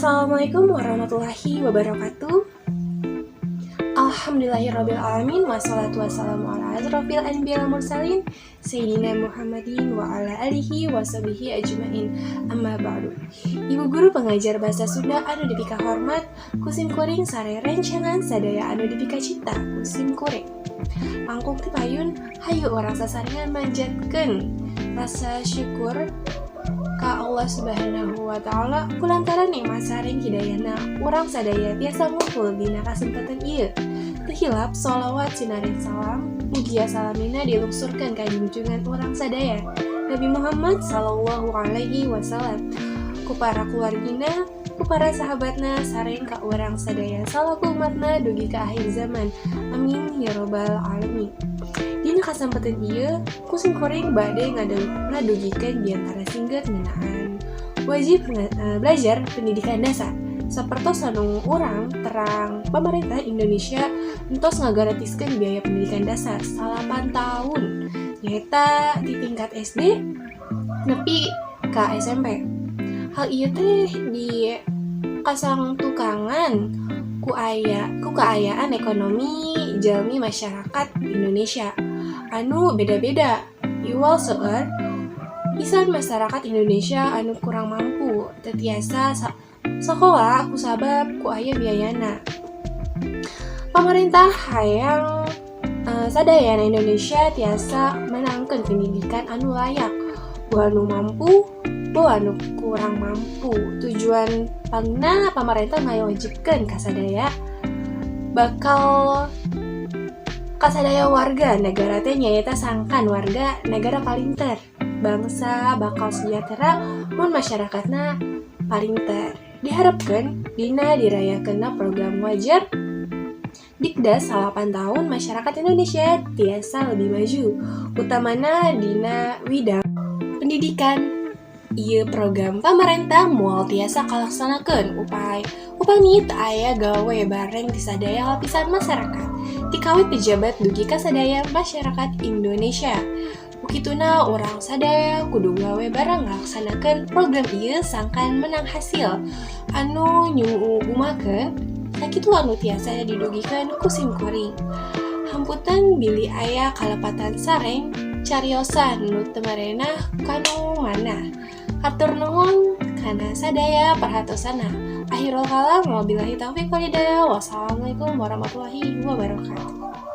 Assalamualaikum warahmatullahi wabarakatuh. Alhamdulillahirabbil alamin, wassalatu wassalamu ala asrofil anbiya wal mursalin, sayyidina Muhammadin wa ala alihi wa sahbihi ajmain. Amma ba'du. Ibu guru pengajar bahasa Sunda anu dipika hormat ku sim kuring, sareng rencangan sadaya anu dipika cinta ku sim kuring. Langkung ti payun, hayu urang sasarengan manjatkeun rasa syukur ka Allah Subhanahu wa Ta'ala kulantaran nikmat sareng hidayahna urang sadaya tiasa ngumpul dina kasempatan ieu. Teu hilap sholawat sinareng salam mugia salamina dilungsurkeun ka junjungan urang sadaya, Nabi Muhammad Sallallahu Alaihi Wasallam, ku para keluargina, ku para sahabatna, sareng ka urang sadaya salaku umatna dugi ka akhir zaman. Amin ya robbal alamin. Dina kasempatan ieu, ku sim kuring bade ngadugikeun biantara singget ngeunaan wajib belajar pendidikan dasar. Sapertos anu urang terang, pemerintah Indonesia entos ngagaratiskeun biaya pendidikan dasar 9 tahun, nyaeta di tingkat SD nepi ka SMP. Hal ieu teh di kasangtukangan ku kaayaan ekonomi jalmi masyarakat Indonesia anu beda-beda. Iwal seueur pisan masyarakat Indonesia anu kurang mampu teu tiasa sakola kusabab ku aya biayana. Pemerintah hayang sadayana Indonesia tiasa menangkeun pendidikan anu layak, boh anu mampu, boh anu kurang mampu. Tujuan pangna pamarentah ngawajibkeun kasadaya warga negara teh nyaeta sangkan warga negara palinter. Bangsa bakal sejahtera mun masyarakatna palinter. Diharapkeun dina dirayakeunna program wajar Dikdas 9 tahun, masyarakat Indonesia tiasa lebih maju, utamana dina widang pendidikan. Ieu program pamarentah moal tiasa kalaksanakeun upami teu aya gawe bareng ti sadaya lapisan masyarakat, tikawit pejabat dugi ka sadaya masyarakat Indonesia. Ku kituna, urang sadaya kudu gawe bareng ngalaksanakeun program ieu sangkan menang hasil anu nyugumakeun. Sakitu anu tiasa didugikeun ku sim kuring. Hapunten bilih aya kalepatan sareng cariosan nu teu marenah kanu manah. Hatur nuhun kana sadaya perhatosanna. Akhirul kalam, wabillahi taufiq walhidayah. Wassalamualaikum warahmatullahi wabarakatuh.